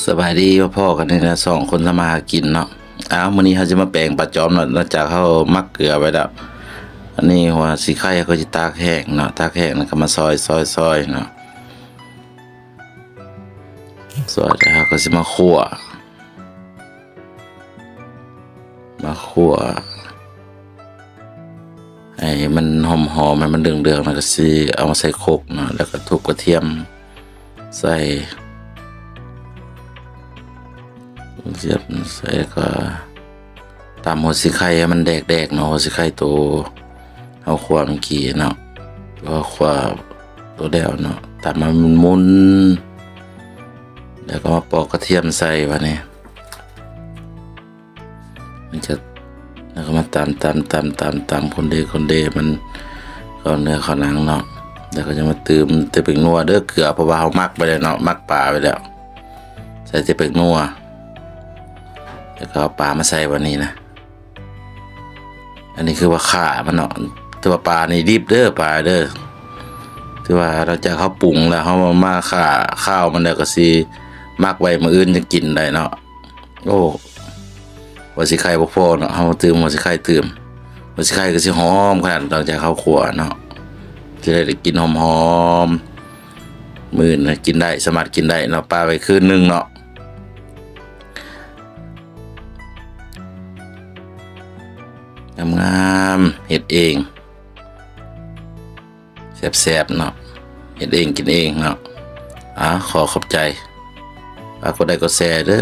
ສະບາຍດີ ມາພໍ້ກັນໃນຊ່ອງຄົນທຳມາຫາກິນເນາະ. ອ້າວ ມື້ນີ້ເຮົາຈະມາແປງປາຈອມເນາະ ຫຼັງຈາກເຮົາໝັກເກືອໄວ້ແລ້ວ. ອັນນີ້ຫົວສີໄຄເຮົາກໍຊິຕາກແຫ້ງເນາະ ຕາກແຫ້ງແລ້ວກໍມາຊອຍໆໆເນາະ ຊອຍແລ້ວເຮົາກໍຊິມາຂົ້ວ ມາຂົ້ວໃຫ້ມັນຫອມໆ ໃຫ້ມັນເຫຼືອງໆ ແລ້ວກໍຊິເອົາມາໃສ່ຄົກເນາະ ແລ້ວກໍທຸບກະທຽມໃສ່ ກະທຽມໃສ່ ແລ້ວກໍຕຳຫົວສີໄຄໃຫ້ມັນແດກໆເນາະ ຫົວສີໄຄໂຕເຮົາຂົ້ວເມື່ອກີ້ເນາະ ເຮົາຂົ້ວໂຕແລ້ວເນາະ ຕຳໃຫ້ມັນໝຸ່ນໆ ແລ້ວກໍມາປອກກະທຽມໃສ່ບາດນີ້. ມັນຈະ ແລ້ວກໍມາຕຳໆໆໆ ຄົນເດ ຄົນເດ ມັນເຂົ້າເນື້ອເຂົ້າໜັງເນາະ ແລ້ວກໍຈະມາຕື່ມແຕ່ແປ້ງນົວເດີ ເກືອ ເພາະວ່າເຮົາໝັກໄວ້ແລ້ວເນາະ ໝັກປາໄວ້ແລ້ວ ໃສ່ແຕ່ແປ້ງນົວ ແລ້ວກໍເອົາປາມາໃສ່ບາດນີ້ນະ. ອັນນີ້ຄືວ່າຂ້າມັນເນາະ ແຕ່ວ່າປານີ້ດິບເດີ ປາເດີ ຖືວ່າຫຼັງຈາກເຮົາປຸງແລ້ວ ເຮົາມາຂ້າ ຂ້າວມັນແລ້ວ ກໍຊິໝັກໄວ້ມື້ອື່ນຈຶ່ງກິນໄດ້ເນາະ. ໂອ້ ຫົວສີໄຄບໍ່ພໍເນາະ ເຮົາຕື່ມຫົວສີໄຄຕື່ມ ຫົວສີໄຄກໍຊິຫອມຂະໜາດ ຫຼັງຈາກເຮົາຂົ້ວເນາະ ຊິໄດ້ ໄດ້ກິ່ນຫອມໆ ມື້ອື່ນກິນໄດ້ ສາມາດກິນໄດ້ເນາະ ປະໄວ້ຄືນໜຶ່ງເນາະ. ງາມໆ ເຮັດເອງ ແຊບໆເນາະ ເຮັດເອງກິນເອງເນາະ. ອາ ຂໍຂອບໃຈ ຝາກກົດໄລກົດແຊເດີ.